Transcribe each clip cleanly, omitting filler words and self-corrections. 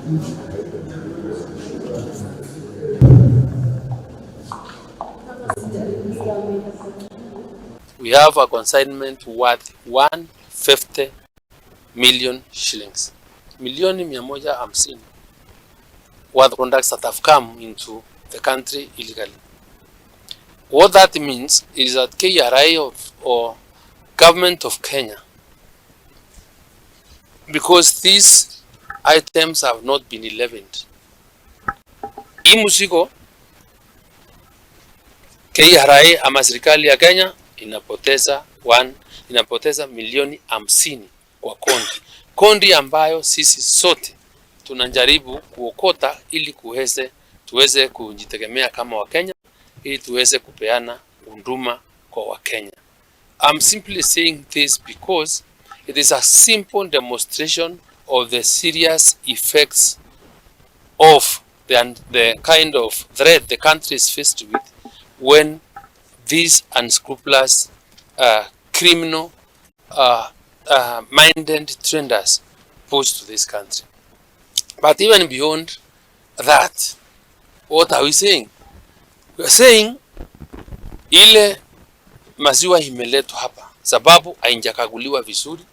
We have a consignment worth 150 million shillings. Milioni 150 worth products that have come into the country illegally. What that means is that KRA or government of Kenya, because these items have not been levied. Hii mzigo KRA ama serikali ya Kenya inapoteza milioni 50 kwa kodi, kodi ambayo sisi sote tunajaribu kuokota ili tuweze kujitegemea kama Wakenya, ili tuweze kupeana huduma kwa Wakenya. I'm simply saying this because it is a simple demonstration of the serious effects of the kind of threat the country is faced with when these unscrupulous criminal minded traders pose to this country. But even beyond that, what are we saying? We are saying ile maziwa imeletwa hapa sababu haijakaguliwa vizuri,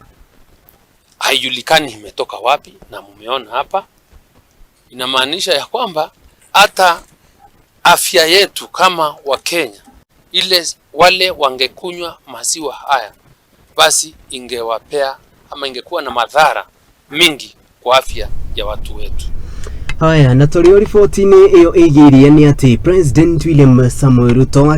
haijulikani imetoka wapi, na mumeona hapa, inamaanisha ya kwamba hata afya yetu kama Wakenya, ile wale wangekunywa maziwa haya, basi ingewapea ama ingekuwa na madhara mingi kwa afya ya watu wetu. Haya, na tũrĩ o riboti-inĩ ĩyo ĩgiĩ nĩ atĩ President William Samoei Ruto.